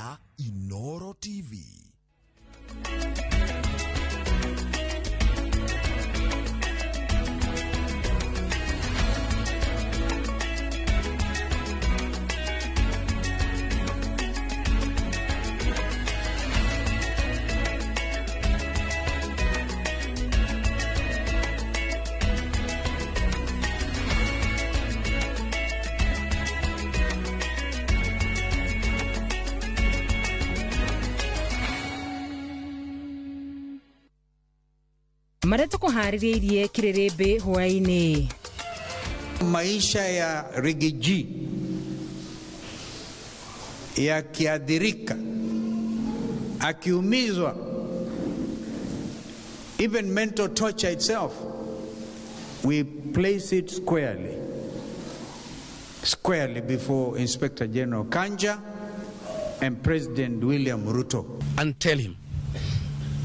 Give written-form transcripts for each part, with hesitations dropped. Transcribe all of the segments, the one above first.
Ya Inoro TV. Marĩa tũkũharĩrĩirie kĩrĩrĩmbĩ hwaĩ-inĩ. Maisha ya Riggy G yakiadhirika, akiumizwa, even mental torture itself, we place it squarely, squarely before Inspector General Kanja and President William Ruto. And tell him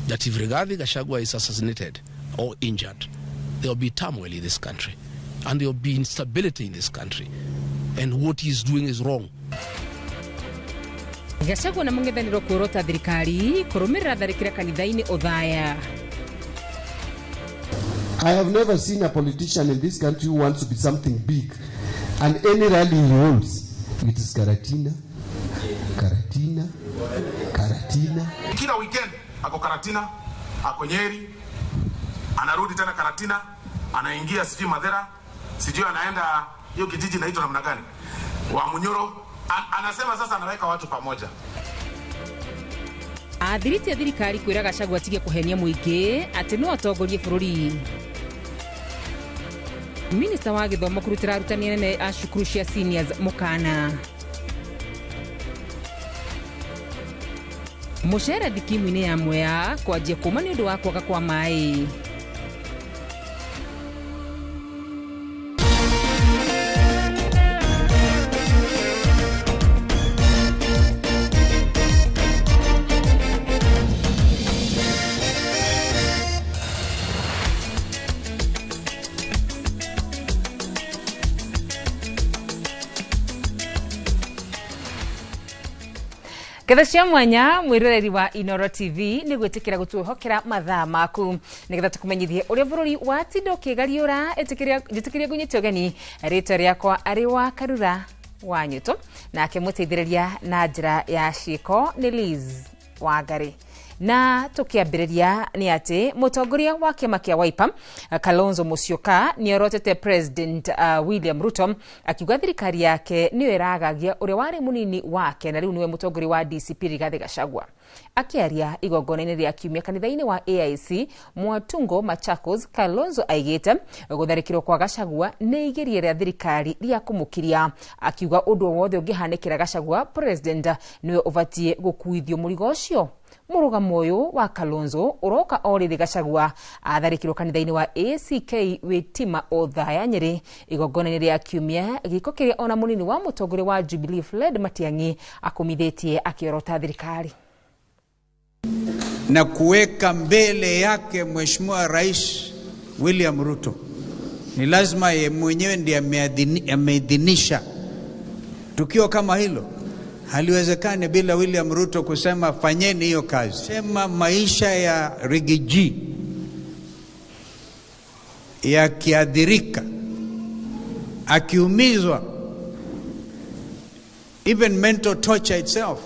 that if Rigathi Gachagua is assassinated or injured, there will be turmoil in this country and there will be instability in this country. And what he is doing is wrong. Gachagua na mũng'ethanĩro kuorota thirikari kũrũmĩrĩra tharĩkĩra kanitha-inĩ Othaya. I have never seen a politician in this country who wants to be something big, and any rally he holds, it is Karatina, Karatina, Karatina. Kila weekend ako Karatina, ako Nyeri, anarudi tena Karatina, anaingia sijui Madhera, sijui anaenda hiyo kijiji inaitwa namna gani, wa Munyoro. Anasema sasa anaweka watu pamoja. Athiriti thirikari kwĩra Gachagua atige kũhenia mũingĩ atĩ no atongorie bũrũri. Minista wa gĩthomo kũrutĩra arutani anene a cukuru cia seniors mũkana. Mũcere thikimu-inĩ ya Mwea kwanjia kũma nĩ ũndũ wa kwaga kwa maĩ. Ngetha cia mwanya mwiroreri wa Inoro TV nĩ gwĩtĩkĩra gũtwĩhokera mathaa maku nĩgetha tũkũmenyithie ũrĩa bũrũri watinda ũkĩgariũra. Njĩtĩkĩria ngũnyite ũgeni, rĩtwa rĩakwa arĩ wa Karura wa Nyũtũ, nake mũteithĩrĩria na njĩra ya ciĩko nĩ Liz Wangari. Na tukiambĩrĩria nĩ atĩ mũtongoria wa kĩama kĩa Wiper Kalonzo Musyoka nĩorotete President William Ruto akiuga thirikari yake nĩyo ĩragagia ũrĩa warĩ mũnini wake na rĩu nĩwe mũtongoria wa DCP Rigathi Gachagua. Akĩaria igongona-inĩ rĩa kiumia kanitha-inĩ wa AIC Mwatungo Machakos, Kalonzo aigĩte gũtharĩkĩrwo kwa Gachagua nĩ igeria rĩa thirikari rĩa kũmũkiria, akiuga ũndũ o wothe ũngĩhanĩkĩra Gachagua President nĩwe ũbatiĩ gũkuithio mũrigo ũcio. Mũrũgamo ũyũ wa Kalonzo ũroka o rĩrĩ Gachagua atharĩkĩrwo kanitha-inĩ wa ACK Witima Othaya Nyĩrĩ igongona-inĩ rĩa kiumia, gĩko kĩrĩa ona mũnini wa mũtongoria wa Jubilee Fred Matiang'i akũmithĩtie akĩorota thirikari na kuweka mbele yake Mheshimiwa Rais William Ruto. Ni lazima yeye mwenyewe ndiye ameidhinisha. Tukio kama hilo haliwezekani bila William Ruto kusema fanyeni hiyo kazi. Sema maisha ya Riggy G yakiadhirika, akiumizwa, even mental torture itself,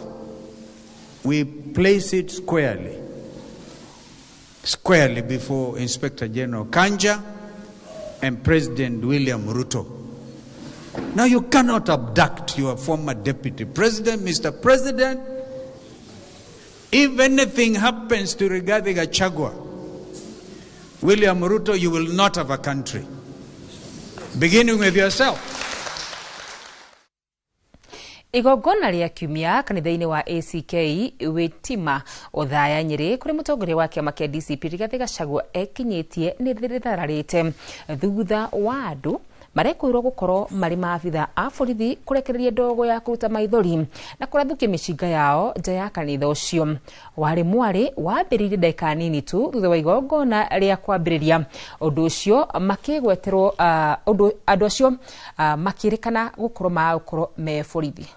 we place it squarely, squarely before Inspector General Kanja and President William Ruto. Now you cannot abduct your former deputy president, Mr. President. If anything happens to Rigathi Gachagua, William Ruto, you will not have a country. Beginning with yourself. Igongona rĩa kiumia kanitha-inĩ wa ACK Witima Othaya Nyĩrĩ kũrĩ mũtongoria wa kĩama kĩa DCP Rigathi Gachagua ekinyĩtie nĩ rĩthararĩte thutha wa andũ marekwĩrwo gũkorwo marĩ maabitha a borithi kũrekereria ndogo ya kũruta maithori na kũrathũkia mĩcinga yao nja ya kanitha ũcio. Warĩ mwarĩ wambĩrĩirie ndagĩka nini tu thutha wa igongona rĩa kwambĩrĩria ũndũ ũcio, makĩgweterwo andũ acio makĩrĩkana gũkorwo magũkorwo me borithi.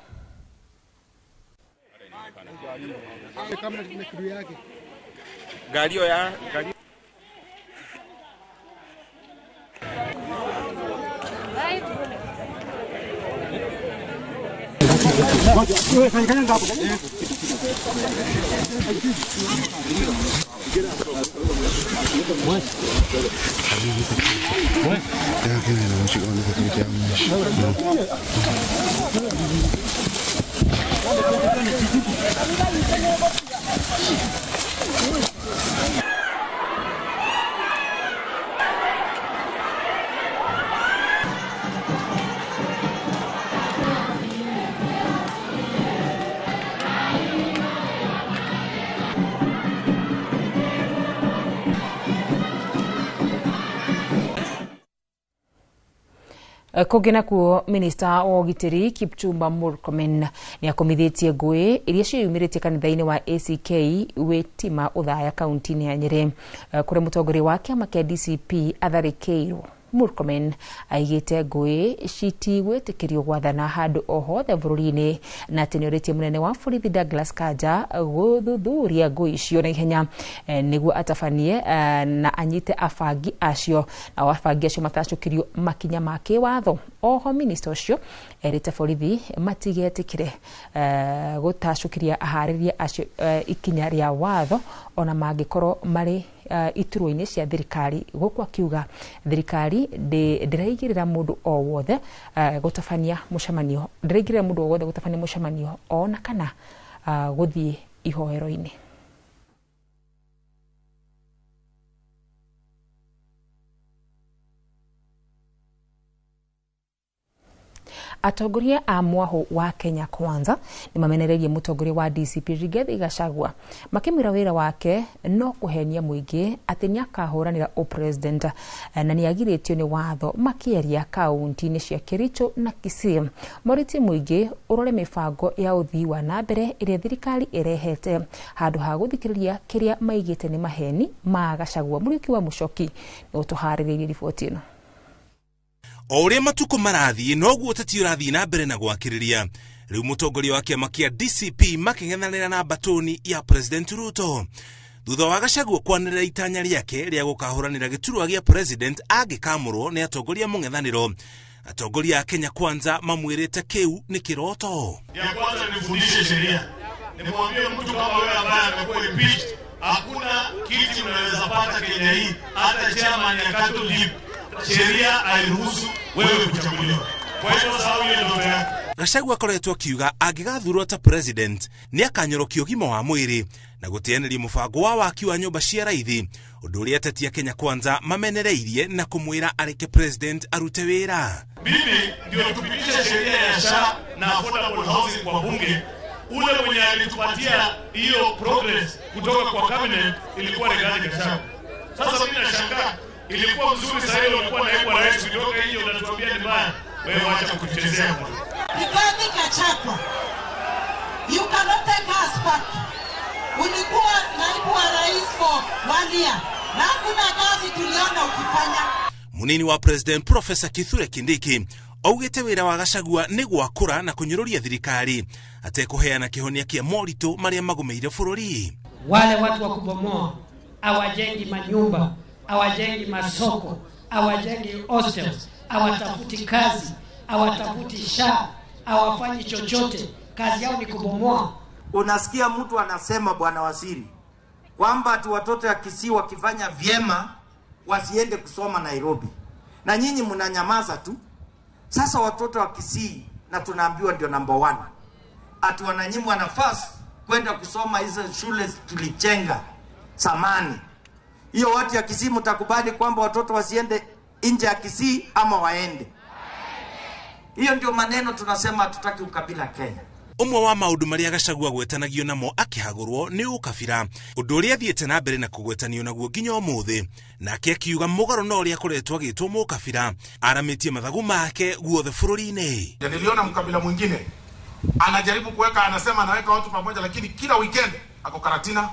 Kũngĩ nakuo minista wa ũgitĩri Kipchumba Murkomen nĩakomithitie ngũĩ iria ciĩyumĩrĩtie kanitha-inĩ wa ACK Witima Othaya kaunti-inĩ ya Nyĩrĩ, kũrĩa mũtongoria wa kĩama kĩa DCP atharĩkĩirwo. Murkomen aigĩte ngũĩ citigwĩtĩkĩrio gwathana handũ o hothe bũrũri-inĩ na atĩ nĩorĩtie mũnene wa borithi Douglas Kanja gũthuthuria ngũĩ icio na ihenya nĩguo atabanie na anyite abangi acio, nao abangi acio matacũkĩrio makinya ma kĩwatho. Oho minista ũcio erĩte borithi matigetĩkĩre gũtacũkĩria aharĩria acio ikinya rĩa watho ona mangĩkorwo marĩ iturwa-inĩ cia thirikari, gũkũ akiuga thirikari ndĩraigĩrĩra mũndũ o wothe gũtabania mũcemanio, ndĩraigĩrĩra mũndũ o wothe gũtabania mũcemanio ona kana gũthiĩ ihoero-inĩ. Atongoria a mwaho wa Kenya Kwanza nĩmamenereirie mũtongoria wa DCP Rigathi Gachagua makĩmwĩra wĩra wake no kũhenia mũingĩ atĩ nĩakahũranĩra ũpresident na nĩagirĩtio nĩ watho makĩaria kaunti-inĩ cia Kericho na Kisii. Morĩtie mũingĩ ũrore mĩbango ya ũthii wa na mbere ĩrĩa thirikari ĩrehete handũ ha gũthikĩrĩria kĩrĩa maigĩte nĩ maheni ma Gachagua. Mũriũki wa Mũcoki nĩũtũharĩrĩirie riboti ĩno. O ũrĩa matukũ marathiĩ noguo ũteti ũrathiĩ na mbere na gwakĩrĩria. Rĩu mũtongoria wa kĩama kĩa DCP makĩng'ethanĩra na mbatũni ya President Ruto thutha wa Gachagua kwanĩrĩra itanya rĩake rĩa gũkahũranĩra gĩturwa gĩa president angĩkamũrwo nĩ atongoria mũng'ethanĩro. Atongoria a Kenya Kwanza mamwĩrĩte kĩu nĩ kĩroto. Ya kwanza nifundishe sheria, nimwambie mtu kama wewe ambaye amekuwa impeached, hakuna kiti unaweza pata Kenya hii, hata chairman ya cattle dip sheria hairuhusu wewe kuchaguliwa. Kwa hivyo sahau hiyo ndoto yako. Gachagua akoretwo akiuga angĩgathurwo ta president nĩakanyorokia ũgima wa mwĩrĩ na gũteanĩria mũbango wa waki wa nyũmba cia raithi, ũndũ ũrĩa ateti a Kenya Kwanza mamenereirie na kũmwĩra areke president arute wĩra. Mimi ndio tupitishe sheria ya SHA na affordable housing kwa bunge. Ule mwenye alitupatia hiyo progress kutoka kwa cabinet ilikuwa Rigathi Gachagua. Sasa mimi nashangaa, ilikuwa mzuri sasa hiyo ulikuwa naibu wa rais kutoka hiyo unatuambia ni mbaya. Wewe wacha kutuchezea bwana. Rigathi Gachagua, you cannot take us back. Ulikuwa naibu wa rais for 1 year na hakuna kazi tuliona ukifanya. Munini wa President Professor Kithure Kindiki augĩte wĩra wa Gachagua nĩ gwakũra na kũnyũrũria thirikari atekũheana kĩhonia kĩa moritũ marĩa magũmĩire bũrũri. Wale watu wa kubomoa hawajengi manyumba, hawajengi masoko, hawajengi hostels, hawatafuti kazi, hawatafuti SHA, hawafanyi chochote. Kazi yao ni kubomoa. Unasikia mtu anasema, bwana waziri, kwamba ati watoto ya Kisii wakifanya vyema wasiende kusoma Nairobi, na nyinyi mnanyamaza tu. Sasa watoto wa Kisii, na tunaambiwa ndio number 1, ati wananyimwa nafasi kwenda kusoma hizo shule tulichenga zamani. Hiyo watu ya Kisii mtakubali kwamba watoto wasiende nje ya Kisii ama waende? Hiyo ndio maneno tunasema hatutaki ukabila Kenya. Ũmwe wa maũndũ marĩa Gachagua agwetanagio namo akĩhagũrwo nĩ ũkabira, ũndũ ũrĩa athiĩte na mbere na kũgwetanio naguo nginya ũmũthĩ. Nake akiuga mũgarũ na ũrĩa akoretwo agĩtwo mũkabira, aramĩtie mathagu make guothe bũrũri-inĩ. Niliona mkabila mwingine anajaribu kuweka, anasema anaweka watu pamoja, lakini kila weekend ako Karatina,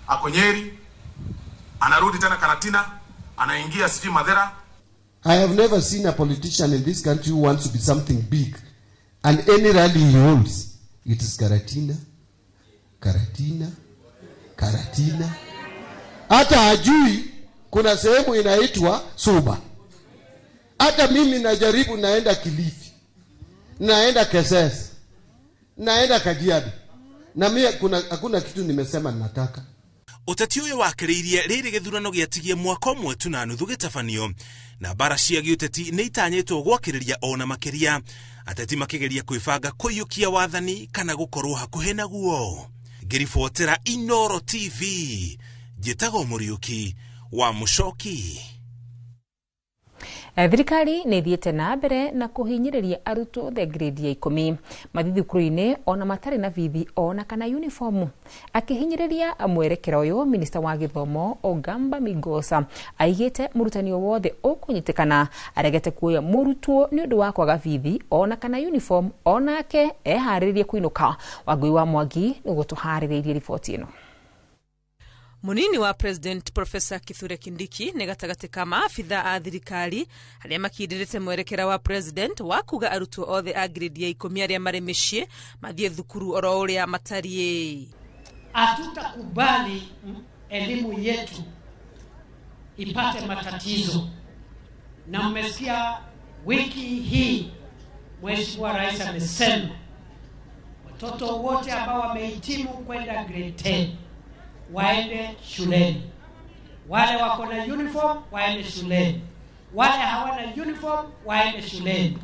ako Nyeri, anarudi tena Karatina, anaingia sijui Mathera. I have never seen a politician in this country who wants to be something big, and any rally he holds, it is Karatina, Karatina, Karatina. Hata hajui kuna sehemu inaitwa Suba. Hata mimi najaribu, naenda Kilifi, naenda Kesesi, naenda Kajiado, na mimi hakuna kitu nimesema nataka. Ũteti ũyũ wakĩrĩirie rĩrĩ gĩthurano gĩatigie mwaka ũmwe tu na nuthu gĩtabanio na mbara cia gĩũteti nĩ itanyĩtwo gwakĩrĩria ona makĩria, ateti makĩgeria kwĩbanga kũiyũkia wathani kana gũkorwo hakuhĩ naguo. Ngĩribotera Inooro TV, njĩtagwo Mũriũki wa Mũcoki. Thirikari nĩ ĩthiĩte na mbere na kũhinyĩrĩria arutwo othe grade ya 10 mathiĩ thukuru-inĩ ona matarĩ na bithi ona kana uniform. Akĩhinyĩrĩria mwerekera ũyũ, minista wa gĩthomo Ogamba Migosa aigĩte mũrutani o wothe ũkũnyitĩkana aregete kuoya mũrutwo nĩ ũndũ wa kwaga bithi ona kana uniform onake eharĩrĩrie kũinũka. Wangui wa Mwangi nĩguo tũharĩrĩirie riboti ĩno. Munini wa President Professor Kithure Kindiki nĩ gatagatĩ ka maabitha a thirikari arĩa makindĩrĩte mwerekera wa President wa kuga arutwo othe a grade ya 10 arĩa marĩ mĩciĩ mathiĩ thukuru oro ũrĩa matariĩ. Hatutakubali elimu yetu ipate matatizo, na mmesikia wiki hii Mheshimiwa Rais amesema watoto wote ambao wamehitimu kwenda grade 10 waende shuleni, wale wako na uniform waende shuleni, wale hawana uniform waende shuleni,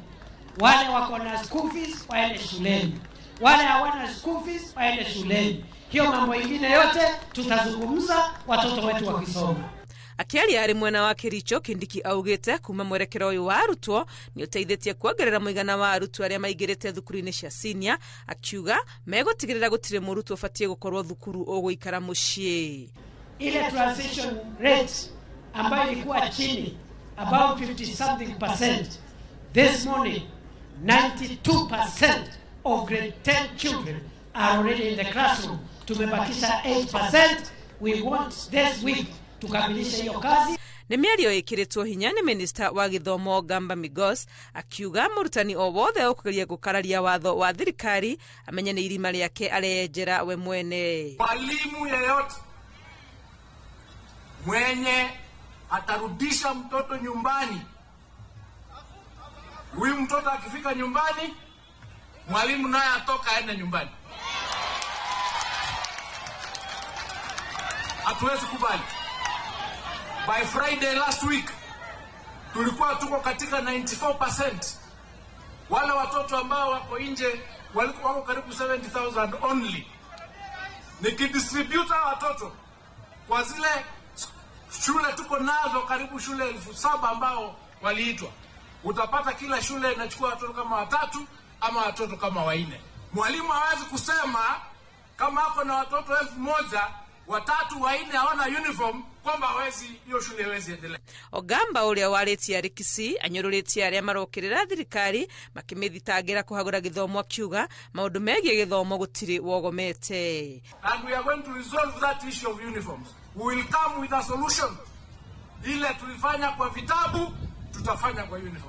wale wako na school fees waende shuleni, wale hawana school fees waende shuleni. Hiyo mambo ingine yote tutazungumza watoto wetu wakisoma. Akiaria arĩ mwena wa Kericho, Kindiki augĩte kuma mwerekera ũyũ wa arutwo nĩ ũteithĩtie kuongerera mũigana wa arutwo arĩa maingĩrĩte thukuru-inĩ cia senior, akiuga megũtigĩrĩra gũtirĩ mũrutwo ũbatiĩ gũkorwo thukuru ũgũikara mũciĩ. Ile transition rate ambayo ilikuwa chini about 50 something percent, this morning 92% of grade 10 children are already in the classroom. Tumebakisha 8%. We want this week tukamilishe hiyo kazi. Nĩ mĩario ĩkĩrĩtwo hinya nĩ minista wa gĩthomo Gamba Migos akiuga mũrutani o wothe ũkũgeria gũkararia watho wa thirikari amenye nĩ irima rĩake areyenjera we mwene. Mwalimu yeyote mwenye atarudisha mtoto nyumbani, huyu mtoto akifika nyumbani, mwalimu naye atoka aende nyumbani. Hatuwezi kubali. By Friday last week tulikuwa tuko katika 94%. Wale watoto ambao wako nje walikuwa wako karibu 70,000 only. Nikidistribute watoto kwa zile shule tuko nazo karibu shule 7,000 ambao waliitwa, utapata kila shule inachukua watoto kama 3 ama watoto kama 4. Mwalimu hawezi kusema kama ako na watoto 1,000 watatu 4 hawana uniform kwamba hawezi, hiyo shule haiwezi endelea. Ogamba ũrĩa warĩtie arĩ Kisii anyũrũrĩtie arĩa marokĩrĩra thirikari makĩmĩthitangĩra kũhagũra gĩthomo akiuga maũndũ megiĩ gĩthomo gũtirĩ wogomete. And we are going to resolve that issue of uniforms. We will come with a solution. Ile tulifanya kwa vitabu, tutafanya kwa uniforms.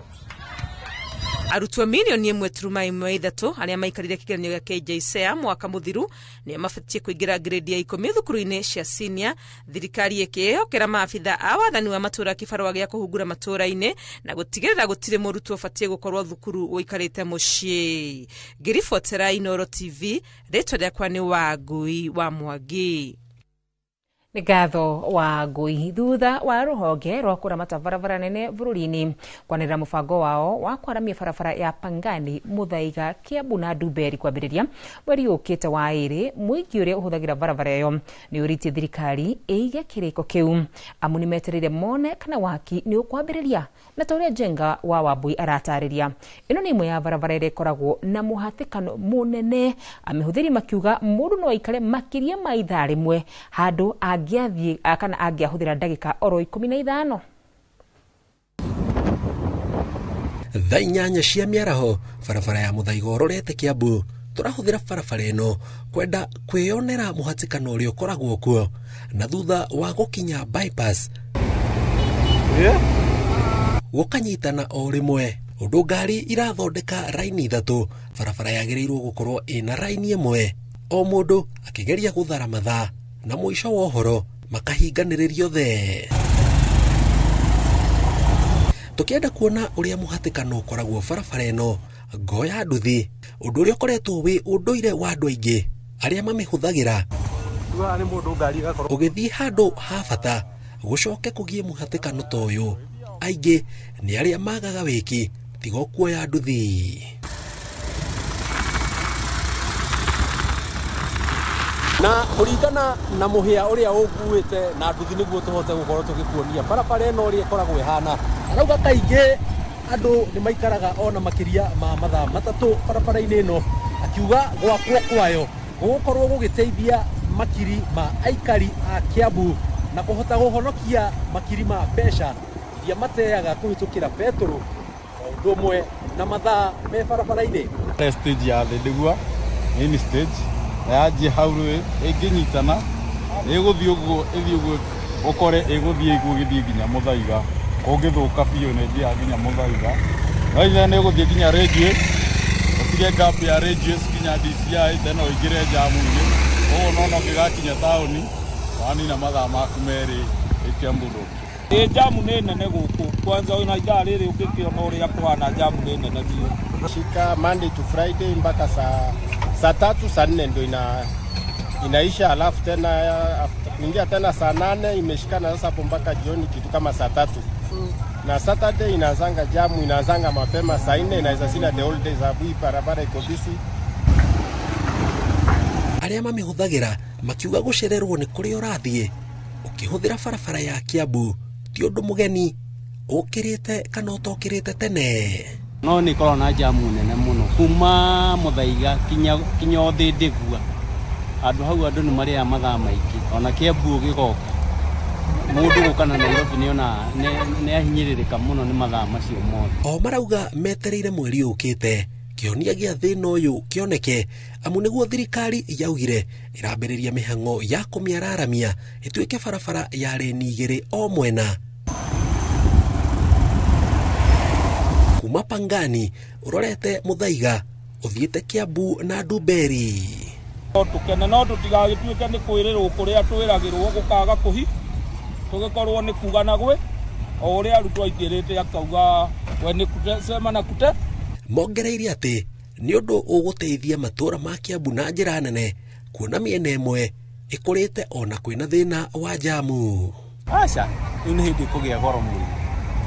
Arutwo milioni 1.3 arĩa maikarire kĩgeranio gĩa KJSEA mwaka mũthiru nĩo mabatiĩ kũingĩra grade ya 10 thukuru-inĩ cia senior. Thirikari ĩkĩĩhokera maabitha a wathani wa matũũra kĩbarũa gĩa kũhungura matũũra-inĩ na gũtigĩrĩra gũtirĩ mũrutwo ũbatiĩ gũkorwo thukuru ũikarĩte mũciĩ. Ngĩribotera Inooro TV, rĩtwa rĩakwa nĩ Wangui wa Mwangi. Nĩ ngatho wa Ngui. Thutha wa rũhonge rwa kũramata barabara nene bũrũri-inĩ kwanĩrĩra mũbango wao wa kwaramia barabara ya Pangani, Muthaiga, Kiambu na Ndumberi kwambĩrĩria mweri ũkĩte wa ĩrĩ, mũingĩ ũrĩa ũhũthagĩra barabara ĩyo nĩ ũrĩtie thirikari ĩige kĩrĩko kĩu amu nĩ metereire mone kana waki nĩ ũkwambĩrĩria. Na ta ũrĩa Njenga wa Wambui aratarĩria, ĩno nĩ ĩmwe ya barabara ĩrĩa ĩkoragwo na mũhatĩkano mũnene, amĩhũthĩri makiuga mũndũ no aikare makĩria ma ithaa rĩmwe handũ angĩathiĩ kana angĩahũthĩra ndagĩka oro 15. Thaa 8 cia mĩaraho barabara ya Muthaiga ũrorete Kiambu tũrahũthĩra barabara ĩno kwenda kwĩyonera mũhatĩkano ũrĩa ũkoragwo kuo, na thutha wa gũkinya bypass gũkanyitana o rĩmwe ũndũ ngari irathondeka raini 3. Barabara yagĩrĩirwo gũkorwo ĩna raini 1. O mũndũ akĩgeria gũthara mathaa na mũico wa ũhoro makahinganĩrĩrio the. Tũkĩenda kuona ũrĩa mũhatĩkano ũkoragwo barabara ĩno ngoya nduthi, ũndũ ũrĩa ũkoretwo wĩ ũndũire wa andũ aingĩ arĩa mamĩhũthagĩra ũgĩthiĩ handũ ha bata gũcoke kũgie mũhatĩkano ta ũyũ. Aingĩ nĩ arĩa magaga wĩki tiga o kuoya nduthi. Na kũringana na mũhĩa ũrĩa ũkuĩte na nduthi nĩguo tũhote gũkorwo tũgĩkuonia barabara ĩno ũrĩa ĩkoragwo ĩhana. Arauga kaingĩ andũ nĩ maikaraga ona makĩria ma mathaa 3 barabara-inĩ ĩno, akiuga gwakwo kwayo gũgũkorwo gũgĩteithia makiri ma aikari a Kiambu na kũhota kũhonokia makiri ma mbeca iria mateaga kũhĩtũkĩra betũrũ o ũndũ ũmwe na mathaa me barabara-inĩ. Stage ya thĩ nĩguo main stage na yanjie hau rĩ ĩngĩnyitana ĩgũthiĩ ũguo ĩthiĩ ũguo ũkore ĩgũthiĩ ũguo ĩgĩthiĩ nginya Mũthaiga, kũngĩthũka biũ nĩ ĩthiaga nginya Mũthaiga, no inya nĩ ĩgũthiĩ nginya Ridgeways, ũtige gap ya Ridgeways nginya DCI tena ũingĩre jamu-inĩ, ũguo nona ũngĩgakinya taũni wanina mathaa maku 2 Kiambu Road. Ĩ jamu nĩ nene gũkũ kwanza ona ithaa rĩrĩ ũngĩkĩona ũrĩa kũhana jamu nĩ nene biũ. Shika Monday to Friday mpaka saa 3 saa 4 ndio inaisha, alafu tena kuingia tena saa 8 imeshikana sasa hapo mpaka jioni kitu kama saa 3. Na Saturday inaanzanga jamu, inaanzanga mapema saa 4 inaweza sina the whole day sababu hii barabara iko busy. Arĩa mamĩhũthagĩra makiuga gũcererwo nĩ kũrĩa ũrathiĩ ũkĩhũthĩra barabara ya Kiambu ti ũndũ mũgeni ũkĩrĩte kana ũtokĩrĩte tene. No nĩ ĩkoragwo na jamu nene mũno kuma Mũthaiga kinya Ũthĩndĩgua, handũ hau andũ nĩ marĩaga mathaa maingĩ, ona Kiambu ũgĩgoka mũndũ gũka na Nairobi nĩona nĩ ahinyĩrĩrĩka mũno nĩ mathaa macio mothe. O marauga metereire mweri ũkĩte kĩhonia gĩa thĩna ũyũ kĩoneke, amu nĩguo thirikari yaugire ĩrambĩrĩria mĩhang'o ya kũmĩararamia ĩtuĩke barabara ya reni 2 o mwena. Kuma Pangani ũrorete Mũthaiga ũthiĩte Kiambu na Ndumberi. No tũkene no tũtigagĩtuĩke nĩ kwĩrĩrwo kũrĩa twĩragĩrwo gũkaga kũhi tũgĩkorwo nĩ kuga na gwĩ o ũrĩa arutwo aingĩrĩte akauga we nĩ sema na kute. Mongereire atĩ nĩ ũndũ ũgũteithia matũũra ma Kiambu na njĩra nene kuona mĩena ĩmwe ĩkũrĩte ona kwĩna thĩna wa jamu. Aca rĩu nĩ hĩndĩ kũgĩa goro mũno,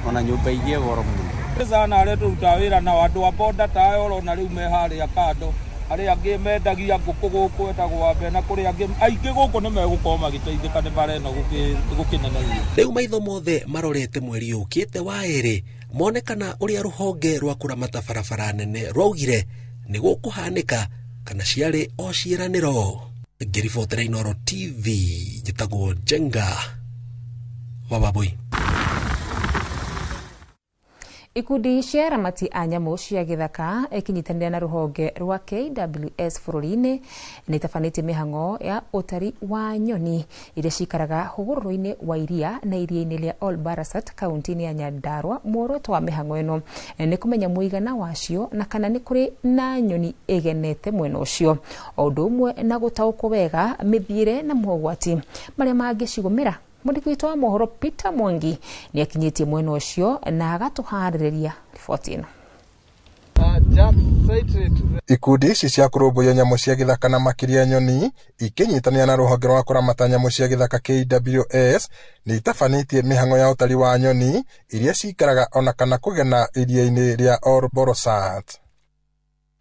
ona nyũmba igĩe goro mũno. Sana arĩa tũrutaga wĩra nao andũ a boda ta aya ũrona rĩu me harĩa kando, arĩa angĩ mendagia ngũkũ gũkũ etagwo Wambe, na kũrĩ angĩ aingĩ gũkũ nĩ megũkorwo magĩteithĩka nĩ bara ĩno gũkĩnenehio. Rĩu maitho mothe marorete mweri ũkĩte wa 2 mone kana ũrĩa rũhonge rwa kũramata barabara nene rwaugire nĩ gũkũhanĩka kana ciarĩ o ciĩranĩro. Ngĩribotera Inooro TV njĩtagwo Njenga wa Wambui. Ikundi cia aramati a nyamũ cia gĩthaka ikinyitanĩra na rũhonge rwa KWS bũrũri-inĩ nĩ itabanĩtie mĩhang'o ya ũtari wa nyoni iria cikaraga hũgũrũrũ-inĩ wa iria na iria-inĩ rĩa Ol Barasat kaunti-inĩ ya Nyandarua. Muoroto wa mĩhang'o ĩno nĩ kũmenya mũigana wacio na kana nĩ kũrĩ na nyoni ĩgenete mwena ũcio, o ũndũ ũmwe na gũtaũkwo wega mĩthiĩre na mogwati marĩa mangĩcigũmĩra. Mwandĩki witũ wa mohoro Peter Mwangi nĩ akinyĩtie mwena ũcio na agatũharĩrĩria riboti ĩno. Ikundi ici cia kũrũmbũiya nyamũ cia gĩthaka na makĩria nyoni ikĩnyitanĩra na rũhonge rwa kũramata nyamũ cia gĩthaka KWS nĩ itabanĩtie mĩhang'o ya ũtari wa nyoni iria cikaraga ona kana kũgena iria-inĩ rĩa Ol Borosat.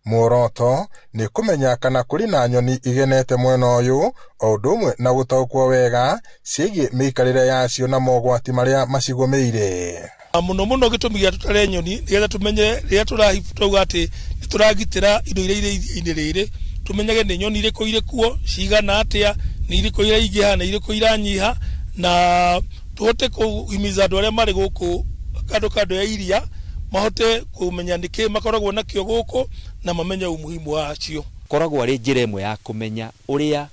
Muoroto nĩ kũmenya kana kũrĩ na nyoni igenete mwena ũyũ o ũndũ ũmwe na gũtaũkwo wega ciĩgiĩ mĩikarĩre yacio na mogwati marĩa macigũmĩire. Mũno mũno gĩtũmi gĩa tũtare nyoni nĩgetha tũmenye rĩrĩa tũrauga atĩ nĩ tũragitĩra indo iria irĩ iria-inĩ rĩrĩ, tũmenyage nĩ nyoni irĩkũ irĩ kuo, cigana atĩa, nĩ irĩkũ iraingĩha, nĩ irĩkũ iranyiha, na tũhote kũhimiza andũ arĩa marĩ gũkũ kando kando ya iria mahote kũmenya nĩkĩ makoragwo nakĩo gũkũ na mamenye umuhimu wacio. Koragwo arĩ njĩra ĩmwe ya kũmenya ũrĩa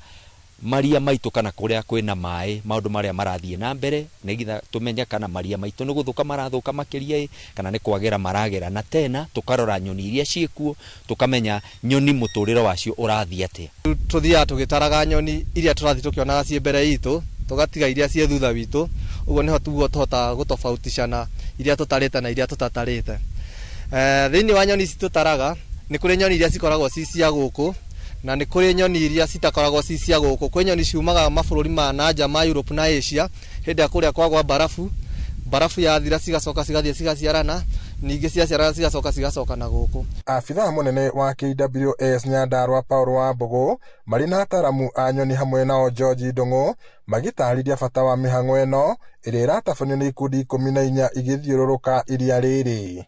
Maria maitũ kana kũrĩa kwĩna maĩ maũndũ marĩa marathiĩ na mbere nĩgetha tũmenye kana maria maitũ nĩ gũthũka marathũka makĩria kana nĩ kwagĩra maragĩra, na tena tũkarora nyoni iria ciĩkuo tũkamenya nyoni mũtũrĩre wacio ũrathiĩ atĩa. Tũthiaga tũgĩtaraga nyoni iria tũrathiĩ tũkĩonaga ciĩ mbere itũ, tũgatiga iria ciĩ thutha witũ, ũguo nĩho tuguo tũhotaga gũtofautishana iria tũtarĩte na iria tũtatarĩte. Thĩinĩ wa nyoni ici tũtaraga nĩ kũrĩ nyoni iria cikoragwo ci cia gũkũ na nĩ kũrĩ nyoni iria citakoragwo ci cia gũkũ. Kwĩ nyoni ciumaga mabũrũri ma nanja ma Europe na Asia hĩndĩ ĩrĩa kũrĩa kwagwa barabu, barabu yathira cigacoka cigathiĩ cigaciarana, ningĩ ciaciarana cigacoka cigacoka na gũkũ. Abithaa mũnene wa KWS Nyandarua Paul Wambũgũ marĩ na ataramu a nyoni hamwe nao George Ndung'u magĩtarĩria bata wa mĩhang'o ĩno ĩrĩa ĩratabanio nĩ ikundi 14 igĩthiũrũrũka iria rĩrĩ.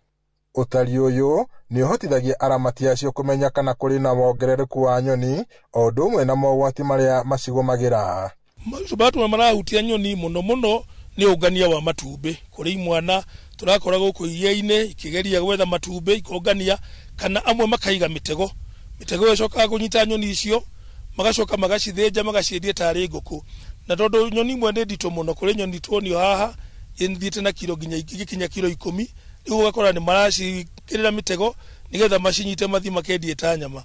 Ũtari ũyũ nĩ ũhotithagia aramati acio kũmenya kana kũrĩ na wongerereku wa nyoni o ũndũ ũmwe na mogwati marĩa macigũmagĩra. Maũndũ marahutia nyoni mũno mũno nĩ ũngania wa matumbĩ. Kũrĩ imwana tũrakora gũkũ iria-inĩ ikĩgeria gwetha matumbĩ ikongania, kana amwe makaiga mĩtego. Mĩtego ĩyo ĩcokaga kũnyita nyoni icio, magacoka magacithĩnja magaciendia tarĩ ngũkũ. Na tondũ nyoni imwe nĩ nditũ mũno, kũrĩ nyoni tuonio haha ĩthiĩte na kiro nginya igĩkinya kiro 10, rĩu ũgakora nĩ maracikĩrĩra mĩtego nĩgetha macinyite mathiĩ makendie ta nyama.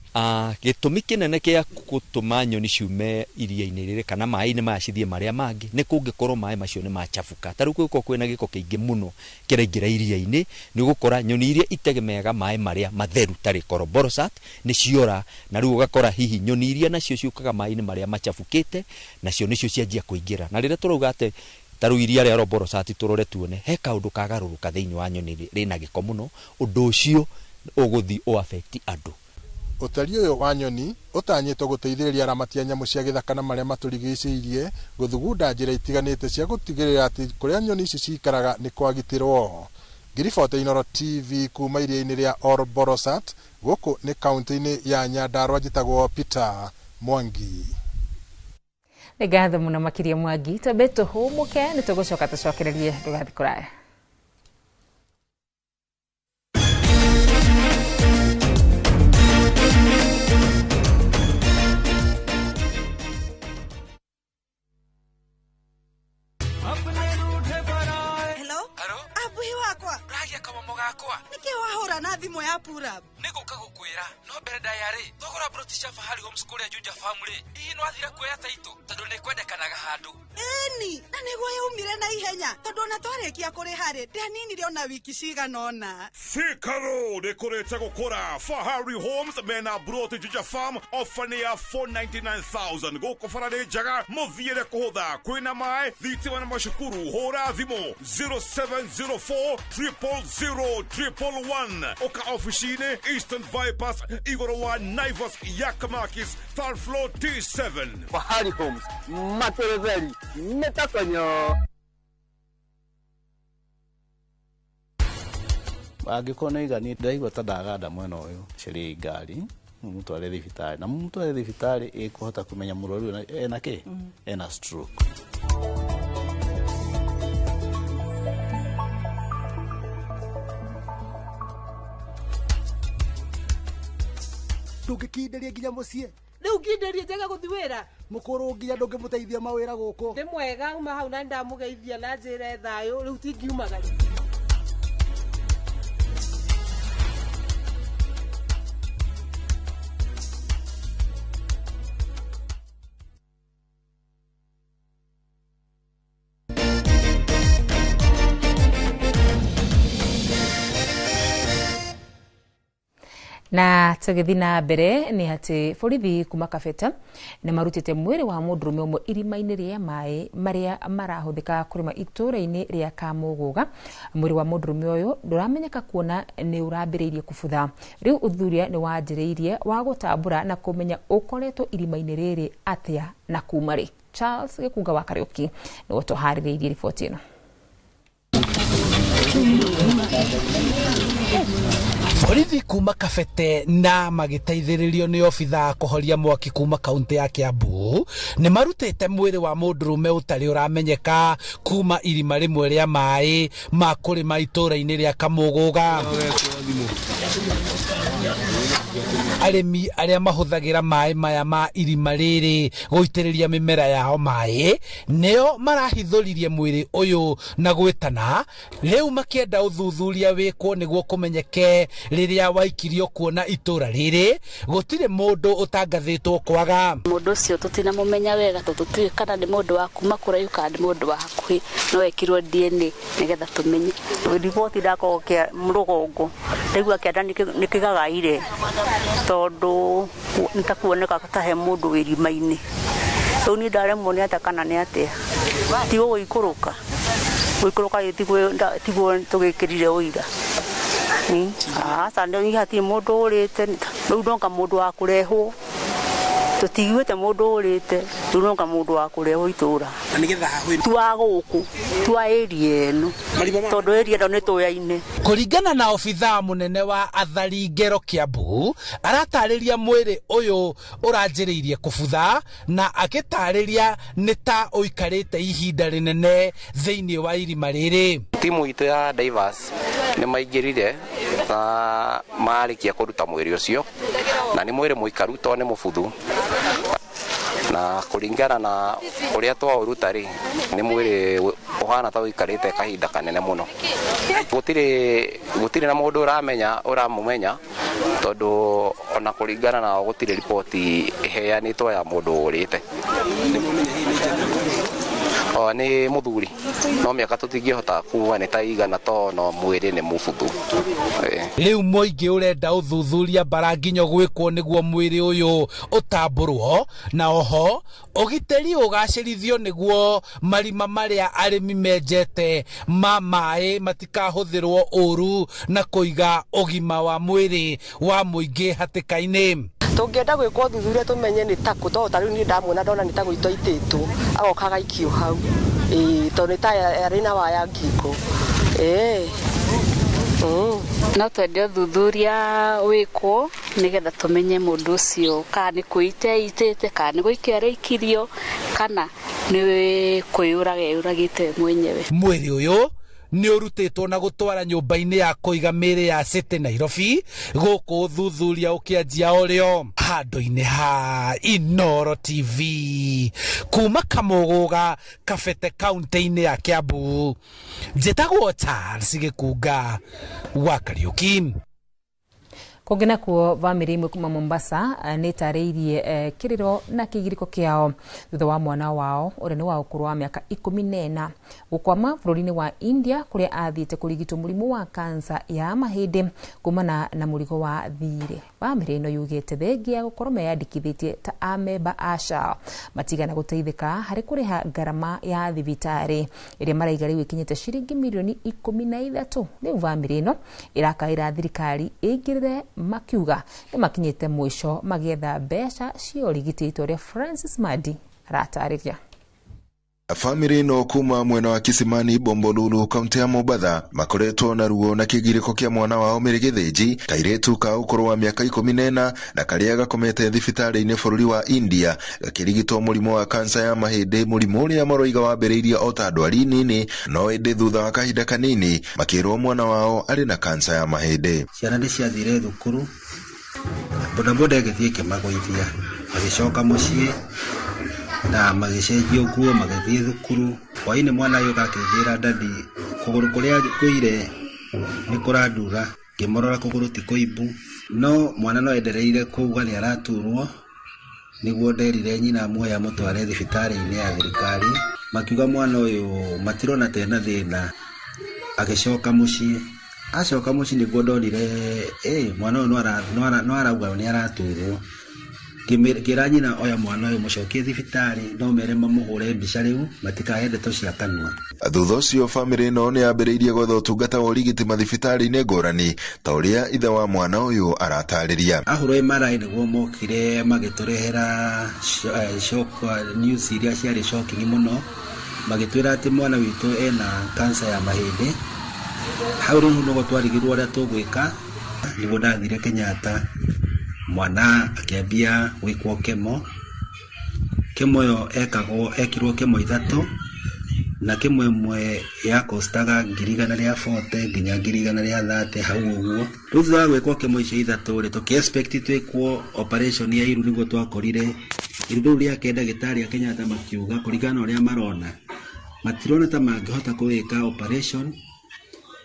Gĩtũmi kĩnene kĩa gũtũma nyoni ciume iria-inĩ rĩrĩ kana maĩ-inĩ maya cithiĩ marĩa mangĩ nĩ kũngĩkorwo maĩ macio nĩ machafuka. Ta rĩu kũngĩkorwo kwĩna gĩko kĩingĩ mũno kĩraingĩra iria-inĩ, nĩ ũgũkora nyoni iria itegemeaga maĩ marĩa matheru tarĩ Koroborosat nĩ ciora, na rĩu ũgakora hihi nyoni iria nacio ciũkaga maĩ-inĩ marĩa machabukĩte nacio nĩcio cianjia kũingĩra. Na rĩrĩa tũrauga atĩ ta rĩu iria rĩa Roborosat tũrore tuone he kaũndũ kagarũrũka thĩinĩ wa nyoni rĩna gĩko mũno, ũndũ ũcio ũgũthiĩ ũafekti andũ. Ũtari ũyũ wa nyoni ũtanyĩtwo gũteithĩrĩria aramati a nyamũ cia gĩthaka na marĩa matũrigicĩirie gũthugunda njĩra itiganĩte cia gũtigĩrĩra atĩ kũrĩa nyoni ici cikaraga nĩ kwagitĩrwo. Ngiribota Inooro TV kuma iria-inĩ rĩa Orborosat gũkũ nĩ kaunti-inĩ ya Nyandarua, njĩtagwo Peter Mwangi. Nĩ ngatho mũno makĩria Mwangi, twambe tũhũmũke nĩ tũgũcoka tũcokererie ndũgathiĩ kũraya. Na thimũ ya Purab nĩ gũka gũkwĩra no mbere ndaya rĩ thogora broti cia Fahari Homes kũrĩa Juja Farm rĩ hihi no athira kuoya taitũ tondũ nĩ kwendekanaga handũ. Ĩni na nĩguo yaumire na ihenya tondũ ona twarĩkia kũrĩha rĩ ndianinire ona wiki cigana ũna. Thika Road ĩkũrĩte gũkũra. Fahari Homes mena broti Juja Farm ofa nĩ ya 499,000 gũkũ bara nĩ njega mũthiĩre kũhũtha kwĩna maĩ thitima na macukuru. Hũra thimũ 0704 000 111 oka oficinĩ Eastern Bypass igũrũ wa Naivas Yakamakis third floor T7. Fahari Homes materetheri mĩtakonyo. Angĩkorwo nĩ igani ndaigua ta ndaganda mwena ũyũ cariai ngari mũmũtware thibitarĩ, na mũmũtware thibitarĩ ĩkũhota kũmenya mũrwaru ũyũ ena kĩ, ena stroke. Ndũngĩkinderia nginya mũciĩ rĩu nginderie njage gũthiĩ wĩra mũkũrũ nginya ndũngĩmũteithia mawĩra gũkũ. Ndĩ mwega uma hau na nĩndamũgeithia na njĩre thayũ rĩu tingiumagaria. Na tũgĩthiĩ na mbere nĩ atĩ borithi kuma Kabete nĩ marutĩte mwĩrĩ wa mũndũrũme ũmwe irima-inĩ rĩa maĩ marĩa marahũthĩka kũrĩma itũũra-inĩ rĩa Kamũgũga. Mwĩrĩ wa mũndũrũme ũyũ ndũramenyeka kuona nĩ ũrambĩrĩirie kũbutha. Rĩu ũthuthuria nĩ wanjĩrĩirie wa gũtambũra na kũmenya ũkoretwo irima-inĩ rĩrĩ atĩa na kuma rĩ. Charles Gĩkunga wa Kariũki nĩwe ũtũharĩrĩirie riboti ĩno. Borithi kuma Kabete na magĩteithĩrĩrio nĩ obithaa kũhoria mwaki kuma kaunti ya Kiambu nĩ marutĩte mwĩrĩ wa mũndũrũme ũtarĩ ũramenyeka kuma irima rĩmwe rĩa maĩ ma kũrĩma itũũra-inĩ rĩa Kamũgũga. Arĩmi arĩa mahũthagĩra maĩ maya ma irima rĩrĩ gũitĩrĩria mĩmera yao maĩ nĩo marahithũririe mwĩrĩ ũyũ na gwĩtana rĩu makĩenda ũthuthuria wĩkwo nĩguo kũmenyeke rĩrĩa waikirio kuona itũra rĩrĩ gũtirĩ mũndũ ũtangathĩtwo kwaga. Mũndũ ũcio tũtinamũmenya wega tondũ tũtiũĩ kana nĩ mũndũ wa kuma kũraihu kana nĩ mũndũ wa hakuhĩ, no ekirwo DNA nĩgetha tũmenye. Riboti ndakorwo rũgongo ndaigua kĩanda nĩkĩgagaire tondũ nĩtakuoneka ta he mũndũ wĩ irima-inĩ. Rĩu niĩ ndaremwo nĩ atĩa kana nĩ atĩa, ti gũgũikũrũka gũikũrũka tiguo tũgĩkĩrire ũira. Aca hatirĩ mũndũ ũrĩte, rĩu nonga mũndũ wa kũrehwo, tũtiguĩte mũndũ ũrĩte, rĩu nonga mũndũ wa kũrehwo itũra ti wa gũkũ, ti wa area ĩno tondũ area ĩno nĩ tũyaine. Kũringana na obithaa mũnene wa athari ngero Kiambu, aratarĩria mwĩrĩ ũyũ ũranjĩrĩirie kũbutha na akĩtarĩria nĩ ta ũikarĩte ihinda rĩnene thĩinĩ wa irima rĩrĩ. Timu itũ ya divers nĩ maingĩrire na marĩkia kũruta mwĩrĩ ũcio, na nĩ mwĩrĩ mũikaru tondũ nĩ mũbuthu, na kũringana na ũrĩa twaũruta rĩ, nĩ mwĩrĩ ũhana ta ũikarĩte kahinda kanene mũno. Gũtirĩ na mũndũ ũramũmenya tondũ ona kũringana na gũtirĩ riboti ĩheanĩtwo ya mũndũ ũrĩte. Nĩ mũthuri no mĩaka tũtingĩhota kuga nĩ ta igana to no mwĩrĩ nĩ mũbuthu. Rĩu mũingĩ ũrenda ũthuthuria mbara nginyo gwĩkwo nĩguo mwĩrĩ ũyũ ũtambũrwo, na oho ũgitĩri ũgacĩrithio nĩguo marima marĩa arĩmi menjete ma maĩ matikahũthĩrwo ũru na kũiga ũgima wa mwĩrĩ wa mũingĩ hatĩka-inĩ. Tũngĩenda gwĩkwo ũthuthuria tũmenye nĩ takũ, tondũ ta rĩu niĩ ndamuona ndona nĩ ta gũitwo aitĩtwo agoka agaikio hau, tondũ nĩ ta arĩ na waya ngingo. No twende ũthuthuria wĩkwo nĩgetha tũmenye mũndũ ũcio kana nĩ kwĩita eitĩte, kana nĩ gũikio araikirio, kana nĩ kwĩyũraga eyũragĩte mwenyewe. Mwĩrĩ ũyũ nĩ ũrutĩtwo na gũtwara nyũmba-inĩ ya kũiga mĩĩrĩ ya City Nairobi gũkũ ũthuthuria ũkĩanjia ũrĩo handũ-inĩ ha Inooro TV kuma Kamũgũga Kabete kaunti-inĩ ya Kiambu. Njĩtagwo Charles Gĩkunga wa Kariũki. Kũngĩ nakuo bamĩrĩ ĩmwe kuma Mombasa nĩ ĩtarĩirie kĩrĩro na kĩgirĩko kĩao thutha wa mwana wao ũrĩa nĩ wa ũkũrũ wa mĩaka 14 gũkwama bũrũri-inĩ wa India kũrĩa athiĩte kũrigitwo mũrimũ wa kansa ya mahĩndĩ kumana na mũrigo wa thirĩ. Bamĩrĩ ĩno yugĩte thengia ya gũkorwo meyandĩkithĩtie ta amemba a SHA matigana gũteithĩka harĩ kũrĩha ngarama ya thibitarĩ ĩrĩa maraiga rĩu ĩkinyĩte ciringi mirioni 13. Rĩu bamĩrĩ ĩno ĩrakaĩra thirikari ĩingĩrĩre makiuga nĩ makinyĩte mũico magĩetha mbeca cia ũrigiti ta ũrĩa Francis Madi aratarĩria. Bamĩrĩ ĩno kuma mwena wa Kisimani Bombolulu kaunti ya Mombatha makoretwo na ruo na kĩgirĩko kĩa mwana wao Mary Gĩthĩnji kairĩtu ka ũkũrũ wa mĩaka 14 na karĩa gakomete thibitarĩ-inĩ bũrũri wa India gakĩrigitwo mũrimũ wa kansa ya mahĩndĩ, mũrimũ ũrĩa maroiga wambĩrĩirie o ta ndwari nini, no ĩndĩ thutha wa kahinda kanini makĩrwo mwana wao arĩ na kansa ya mahĩndĩ. Ciana nĩ ciathire thukuru, bodaboda ĩgĩthiĩ ĩkĩmagũithia, magĩcoka mũciĩ na magĩcenjio nguo magĩthiĩ thukuru. Hwaĩ-inĩ mwana agĩũka akĩnjĩra, dadi, kũgũrũ kũrĩa ngũire nĩ kũrandura. Ngĩmũrora kũgũrũ ti kũimbu, no mwana no endereire kuuga nĩ araturwo. Nĩguo nderire nyina amuoye amũtware thibitarĩ-inĩ ya thirikari, makiuga mwana ũyũ matirona ta ena thĩna. Agĩcoka mũciĩ, acoka mũciĩ nĩguo ndonire mwana ũyũ no arauga nĩ araturwo. Ngĩra nyina oya mwana ũyũ mũcokie thibitarĩ, no mere mamũhũre mbica rĩu matikahe ndeto cia kanua. Thutha ũcio bamĩrĩ ĩno nĩ yambĩrĩirie gwetha ũtungata wa ũrigiti mathibitarĩ-inĩ ngũrani ta ũrĩa ithe wa mwana ũyũ aratarĩria. Ahũrwo MRI nĩguo mokire magĩtũrehera shock news iria ciarĩ shocking mũno, magĩtwĩra atĩ mwana witũ ena cancer ya mahĩndĩ. Hau rĩu nĩguo twarigirwo ũrĩa tũgwĩka, nĩguo ndathire Kenyatta, mwana akĩambia gwĩkwo kemo. Kemo ĩyo ekirwo kemo 3 Na kĩmwe ĩmwe yakostaga 140,000 nginya 130,000 hau ũguo. Rĩu thutha wa gwĩkwo kĩmwe icio ithatũ rĩ, tũkĩ expect twĩkwo operation ya iru nĩguo twakorire iru rĩu rĩake ndagĩtarĩ a Kenyatta makiuga kũringana na ũrĩa marona matirona ta mangĩhota kũwĩka operation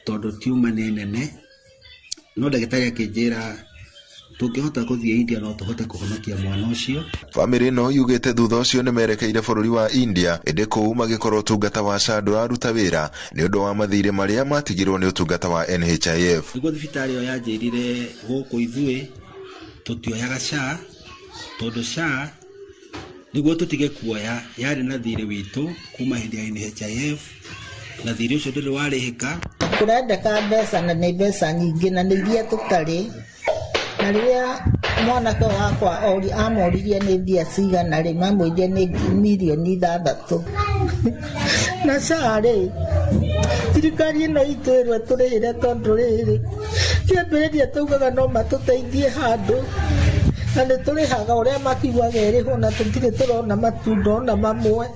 tondũ tiuma nĩ nene, no ndagĩtarĩ akĩnjĩra tũngĩhota gũthiĩ India no tũhote kũhonokia mwana ũcio. Bamĩrĩ ĩno yugĩte thutha ũcio nĩ merekeire bũrũri wa India, ĩndĩ kũu magĩkorwo ũtungata wa SHA ndũraruta wĩra nĩ ũndũ wa mathirĩ marĩa matigirwo nĩ ũtungata wa NHIF. Nĩguo thibitarĩ ĩyo yanjĩrire gũkũ ithuĩ tũtioyaga SHA tondũ SHA nĩguo tũtige kuoya yarĩ na thirĩ witũ kuma hĩndĩ ya NHIF na thirĩ ũcio ndũrĩ warĩhĩka. Kũrendeka mbeca na nĩ mbeca nyingĩ na nĩ iria tũtarĩ, na rĩrĩa mwanake wakwa amoririe nĩ mbia cigana rĩ, mamwĩrire nĩ mirioni 6. Na SHA rĩ, thirikari ĩno itũ ĩrwo tũrĩhĩre tondũ rĩrĩ kĩambĩrĩria taugaga no matũteithie handũ na nĩ tũrĩhaga ũrĩa makiugaga ĩrĩhwo na tũtirĩ tũrona matunda ona mamwe.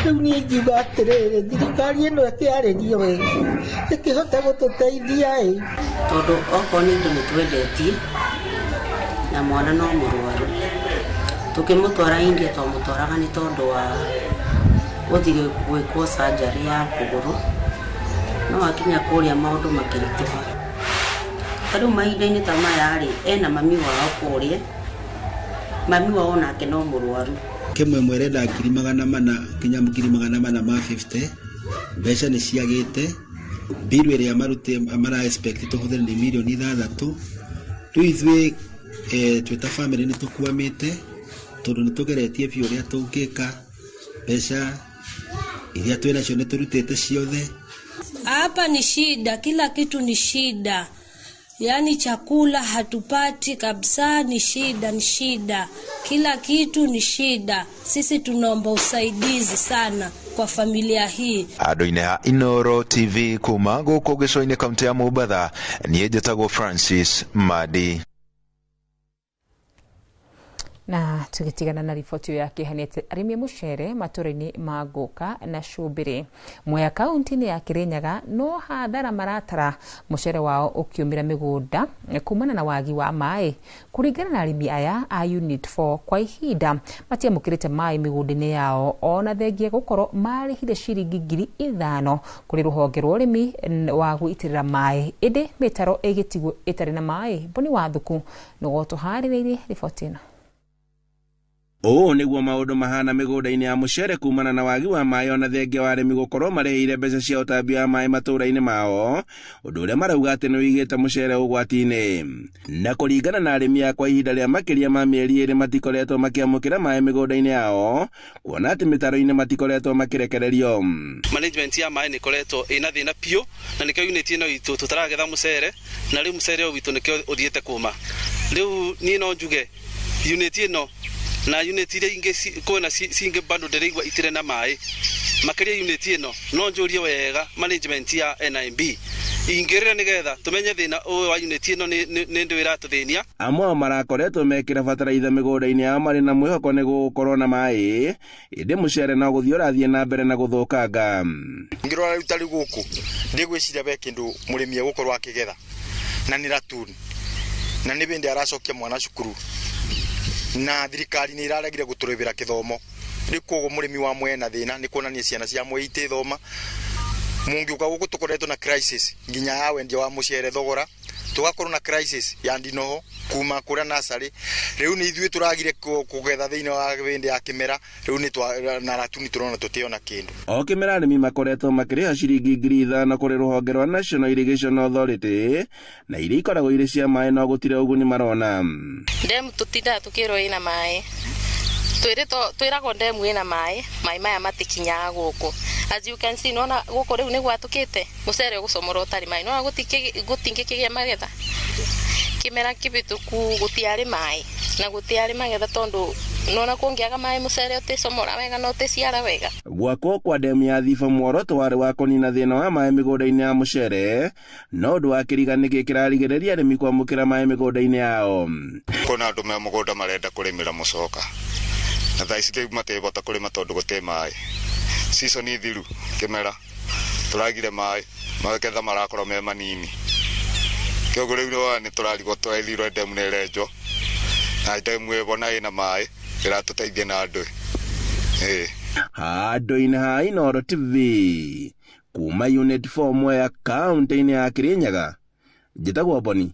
Rĩu niĩ ingiuga atĩrĩrĩ, thirikari ĩno ĩkĩarĩrio ĩ ĩkĩhote gũtũteithia ĩ, tondũ okorwo nĩ indo nĩ twendetie na mwana no mũrwaru, tũkĩmũtwara India twamũtwaraga nĩ tondũ wa gũthiĩ gwĩkwo surgery ya kũgũrũ, no akinya kũrĩa maũndũ makĩritũha. Ta rĩu mahinda-inĩ ta maya rĩ, ena mami wao kũrĩa, mami wao nake no mũrwaru. Kĩmwe ĩmwe ĩrenda 400,000 nginya 450,000, mbeca nĩ ciagĩte, mbiru ĩrĩa mara expect tũhũthĩre nĩ mirioni 6. Rĩu ithuĩ twĩ ta bamĩrĩ nĩ tũkwamĩte tondũ nĩ tũgeretie biũ ũrĩa tũngĩka, mbeca iria twĩ nacio nĩ tũrutĩte ciothe. Hapa ni shida, kila kitu ni shida. Yaani chakula hatupati kabisa, ni shida, ni shida. Kila kitu ni shida. Sisi tunaomba usaidizi sana kwa familia hii. Andũ-inĩ ha Inooro TV kuma gũkũ gĩcũa-inĩ kaunti ya Mombatha, niĩ njĩtagwo Francis Madi. Na tugitigana na riboti ya kĩhania arĩmi a mũcere matũra-inĩ ma Ngũka na Cũmbĩrĩ Mwea kaunti-inĩ ya Kĩrĩnyaga no hathara maratara mũcere wao ũkĩũmĩra mĩgũnda kumana na wagi wa maĩ. Kũringana na arĩmi aya a Unit 4 kwa ihinda matiamũkĩrĩte maĩ mĩgũnda-inĩ yao ona thengia gũkorwo marĩhire ciringi 5,000 kũrĩ rũhonge rwa ũrĩmi wa gũitĩrĩra maĩ, ĩndĩ mĩtaro ĩgĩtigwo ĩtarĩ na maĩ. Mboni Wathuku nĩguo tũharĩrĩirie riboti ĩno. Ũũ nĩguo maũndũ mahana mĩgũnda-inĩ ya mũcere kumana na wagi wa maĩ ona thengia wa arĩmi gũkorwo marĩhĩire mbeca cia ũtambia wa maĩ matũũra-inĩ mao, ũndũ ũrĩa marauga atĩ nĩ ũigĩte mũcere ũgwati-inĩ. Na kũringana na arĩmi a kwa ihinda rĩa makĩria ma mĩeri 2 matikoretwo makĩamũkĩra maĩ mĩgũnda-inĩ yao, kuona atĩ mĩtaro-inĩ matikoretwo makĩrekererio. Management ya maĩ nĩ ĩkoretwo ĩna thĩna biũ, na nĩkĩo unit ĩno itũ tũtaragetha mũcere, na rĩu mũcere ũyũ witũ nĩkĩo ũthiĩte kũma. Rĩu niĩ no njuge unit ĩno na unit iria ingĩ kwĩna cingĩ bado ndĩraigua itirĩ na maĩ makĩria unit ĩno no njũrie wega management ya NIB ingĩrĩre nĩgetha tũmenye thĩna ũyũ wa unit ĩno nĩ ndũ ĩratũthĩnia. Amwe ao marakoretwo mekĩra bataraitha mĩgũnda-inĩ yao marĩ na mwĩhoko nĩ gũgũkorwo na maĩ, ĩndĩ mũcere no gũthiĩ ũrathiĩ na mbere na gũthũkanga. Ngĩrora rĩu ta rĩu gũkũ ndigwĩciria be kĩndũ mũrĩmi egũkorwo akĩgetha na nĩ ratuni na nĩ bĩndĩ aracokia mwana cukuru na thirikari nĩ iraregire gũtũrĩbĩra kĩthomo. Rĩu koguo mũrĩmi wa mwena thĩna nĩ kuonania ciana cia mwe itĩthoma. Mũngĩũka gũkũ tũkoretwo na crisis nginya ya wendia wa mũcere thogora, tũgakorwo na crisis ya ndinoho kuma kũrĩa nursery. Rĩu nĩ ithuĩ tũragire kũgetha thĩinĩ wa bĩndĩ ya kĩmera, rĩu nĩ na ratuni tũrona tũtiona kĩndũ. O kĩmera arĩmi makoretwo makĩrĩha ciringi 5,000 kũrĩ rũhonge rwa National Irrigation Authority na iria ikoragwo irĩ cia maĩ no gũtirĩ ũguni marona. Ndemu tũtindaga tũkĩrwo ĩna maĩ, twĩragwo ndemu ĩna maĩ, maĩ maya matikinyaga gũkũ. As you can see, nona gũkũ rĩu nĩ gwatũkĩte mũcere ũgũcomorwo ũtarĩ maĩ, nona gũtingĩkĩgĩa magetha. Kĩmera kĩhĩtũku gũtiarĩ maĩ na gũtiarĩ magetha tondũ nona kũngĩaga maĩ mũcere ũtĩcomora wega na ũtĩciara wega. Gwakwo kwa ndemu ya Thiba muoroto warĩ wa kũnina thĩna wa maĩ mĩgũnda-inĩ ya mũcere, no ũndũ wa kĩriga nĩkĩ kĩrarigĩrĩria arĩmi kwamũkĩra maĩ mĩgũnda-inĩ yao. Kwĩna andũ me mũgũnda marenda kũrĩmĩra mũcoka na thaa ici rĩu matibota kũrĩma tondũ gũtirĩ maĩ. Season thiru kĩmera tũragire maĩ, magetha marakorwo me manini. Kĩoguo rĩu nĩwona nĩ tũrarigwo tũraithirwo ndemu nĩ ĩrenjwo na ndemu ĩbona ĩna maĩ ĩratũteithia na andũ. Handũ-inĩ ha Inooro TV kuma Unit 4 Mwea kaunti-inĩ ya Kirinyaga, njĩtagwo Boni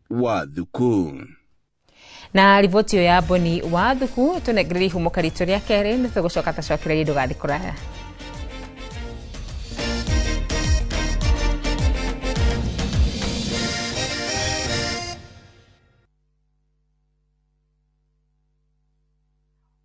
wa Thuku. Na riboti ĩyo ya Boni wa Thuku tũnengererie ihumo ritũ rĩa kerĩ, nĩ tũgũcoka tũcokererie, ndũgathiĩ kũraya.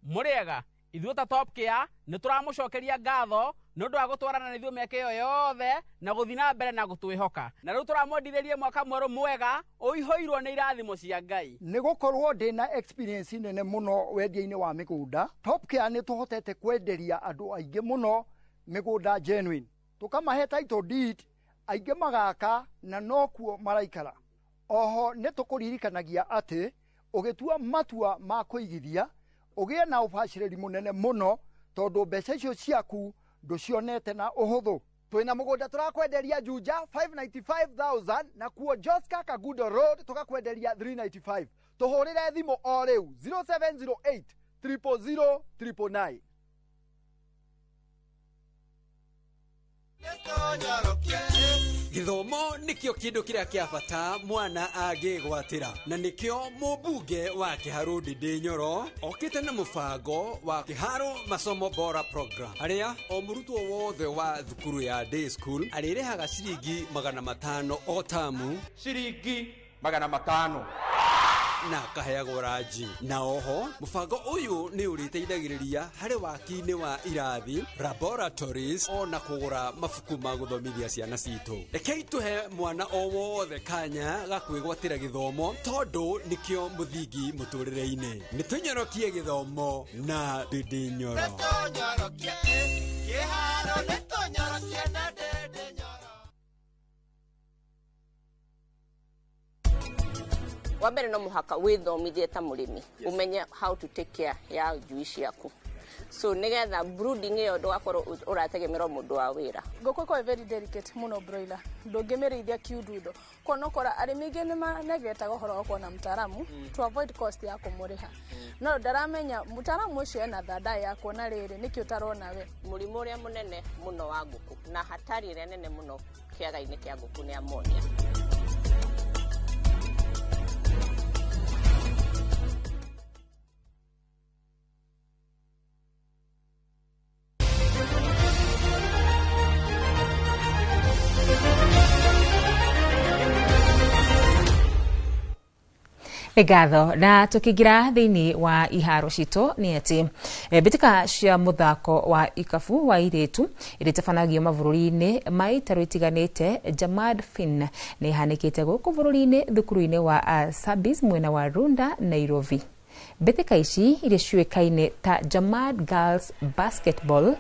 Mũrĩega ithuĩ ta Top Care nĩ tũramũcokeria ngatho nĩ ũndũ wa gũtwarana na ithuĩ mĩaka ĩyo yothe na gũthiĩ na mbere na gũtwĩhoka, na rĩu tũramwendithĩrie mwaka mwerũ mwega ũihũirwo nĩ irathimo cia Ngai. Nĩ gũkorwo ndĩna experience nene mũno wendia-inĩ wa mĩgũnda, Top Care nĩ tũhotete kwenderia andũ aingĩ mũno mĩgũnda genuine, tũkamahe title deed, aingĩ magaka na nokuo maraikara. Oho nĩ tũkũririkanagia atĩ ũgĩtua matua ma kũigithia ũgĩe na ũbacĩrĩri mũnene mũno, tondũ mbeca icio ciaku ndũcionete na ũhũthũ. Twĩna mũgũnda tũrakwenderia Juja 595,000, na kuo Joska Kagudo Road tũgakwenderia 395. Tũhũrĩre thimũ o rĩu 0708 000 999. Gĩthomo nĩkĩo kĩndũ kĩrĩa kĩa bata mwana angĩgwatĩra, na nĩkĩo mũmbunge wa Kĩharũ Ndindi Nyoro okĩte na mũbango wa Kĩharo Masomo Bora Program, harĩa o mũrutwo wothe wa thukuru ya day school arĩrĩhaga ciringi 500 o tamu, ciringi 500, na akaheagwo ranji. Na oho mũbango ũyũ nĩ ũrĩteithagĩrĩria harĩ waki-inĩ wa irathi, laboratories, ona kũgũra mabuku ma gũthomithia ciana citũ. Rekei tũhe mwana o wothe kanya ga kwĩgwatĩra gĩthomo, tondũ nĩkĩo mũthingi mũtũrĩre-inĩ. Nĩ tũnyorokie gĩthomo na Ndindi Nyoro. Wa mbere no mũhaka wĩthomithie ta mũrĩmi, ũmenye how to take care ya njui ciaku, so nĩgetha brooding ĩyo ndũgakorwo ũrategemerwo mũndũ wa wĩra. Ngũkũ ĩkoragwo very delicate mũno, broiler ndũngĩmĩrĩithia kiundutho. Kuona ũkora arĩmi aingĩ nĩ manegetaga ũhoro wa kuona mtaalamu to avoid cost ya kũmũrĩha, no ndaramenya mtaalamu ũcio ena thanda ya kuona rĩrĩ nĩkĩ ũtarona we. Mũrimũ ũrĩa mũnene mũno wa ngũkũ na hatari ĩrĩa nene mũno kĩaga-inĩ kĩa ngũkũ nĩ ammonia. Nĩ ngatho. Na tũkĩingĩra thĩinĩ wa iharo citũ nĩ atĩ mbĩtĩka cia mũthako wa ikabu wa irĩtu iria itabanagio mabũrũri-inĩ ma itarũ itiganĩte Jamad Finn nĩ ihanĩkĩte gũkũ bũrũri-inĩ thukuru-inĩ wa Sabis mwena wa Runda, Nairobi. Mbĩtĩka ici iria ciũĩkaine ta Jamad Girls Basketball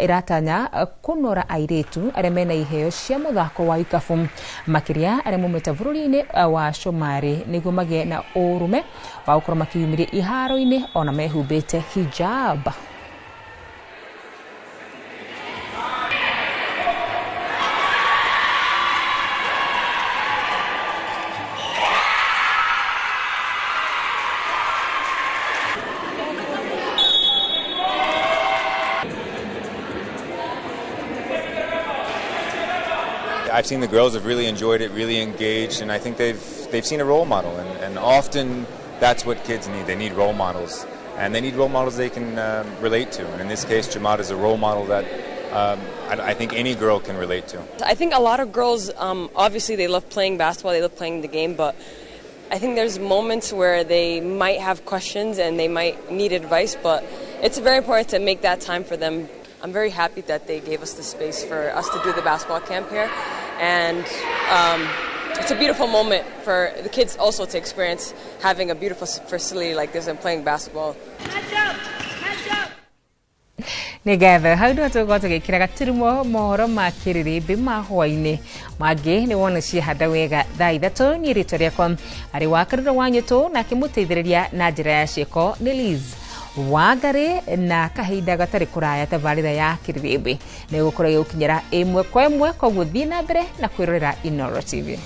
iratanya kũnora airĩtu arĩa mena iheo cia mũthako wa ikabu, makĩria arĩa maumĩte bũrũri-inĩ wa Somalia, nĩguo magĩe na ũrũme wa gũkorwo makĩyumĩria iharo-inĩ ona mehumbĩte hijab. I've seen the girls have really enjoyed it, really engaged, and I think they've seen a role model, and often that's what kids need. They need role models, and they need role models they can relate to. And in this case, Jamad is a role model that I think any girl can relate to. I think a lot of girls, obviously they love playing basketball, they love playing the game, but I think there's moments where they might have questions and they might need advice, but it's very important to make that time for them. I'm very happy that they gave us the space for us to do the basketball camp here, and it's a beautiful moment for the kids also to experience having a beautiful facility like this and playing basketball. Nĩ ngatho. Hau nĩho tũgũkorwo tũgĩkĩra gaturumo mohoro ma kĩrĩrĩmbĩ ma hwaĩ-inĩ mangĩ nĩ wona ciahanda wega thaa 3. Niĩ rĩtwa rĩakwa arĩ wa Karura wa Nyũtũ, na akĩmũteithĩrĩria na njĩra ya ciĩko nĩ Liz Wangari na kahinda gatarĩ kũraya tabarĩra ya kĩrĩrĩmbĩ nĩ gũkorwo ĩgĩgũkinyĩra ĩmwe kwa ĩmwe. Koguo thiĩ na mbere na kwĩrorera Inooro TV.